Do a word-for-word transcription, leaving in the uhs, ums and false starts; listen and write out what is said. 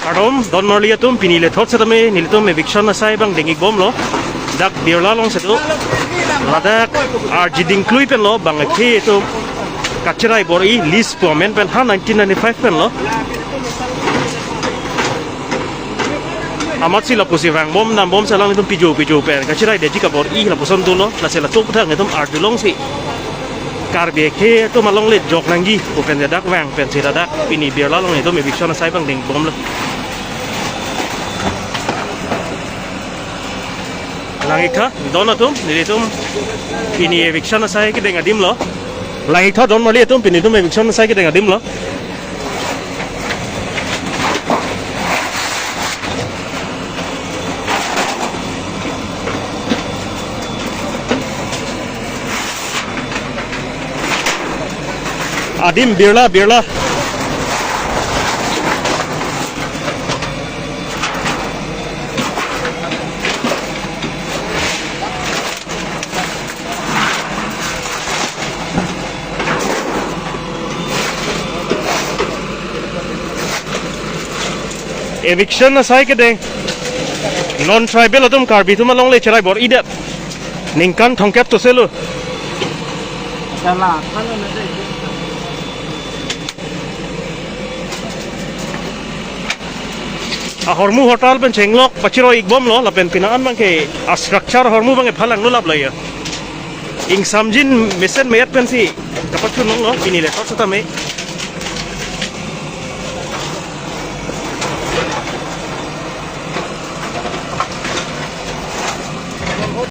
Kardom, don marli atum, pini le thot setame nelitum eviction asai abang deng-ik bomlo. Dak Birla alongsi do. Ladak arji dingklui penlo, bang akhei atum kacherai bor-i, lease pu amen pen ha nineteen ninety-five penlo. Amatsi lapusi vang bom, dam bomsi alanglitum pijo pijo pen kacherai detji kabor-i lapuson dolo, lasi laso aputhak nelitum arjulongsi Karbi akhei atum alongle jok nangji pu pen ladak vang pensi ladak pini Birla along nelitum eviction asai abang deng bomlo. Lang-iktha, don atum, nelitum pini eviction asai kedeng adimlo. Lang-iktha, don marli atum, pini nelitum eviction asai kedeng adimlo. Adim Birla, Birla. Eviction asai kedeng. Non tribal atum Karbi atum alongle cherai bor-idet. Ningkan thomkep toselo. Salah. Ahormu hotel pen chenglok pachiroi-ik bomlo, lapen pini an abangke a-structure ahormu abangke phalang nulap lo ya. Ingsamjin mesen me-et pensi kapachun longlo, pini le thot setame.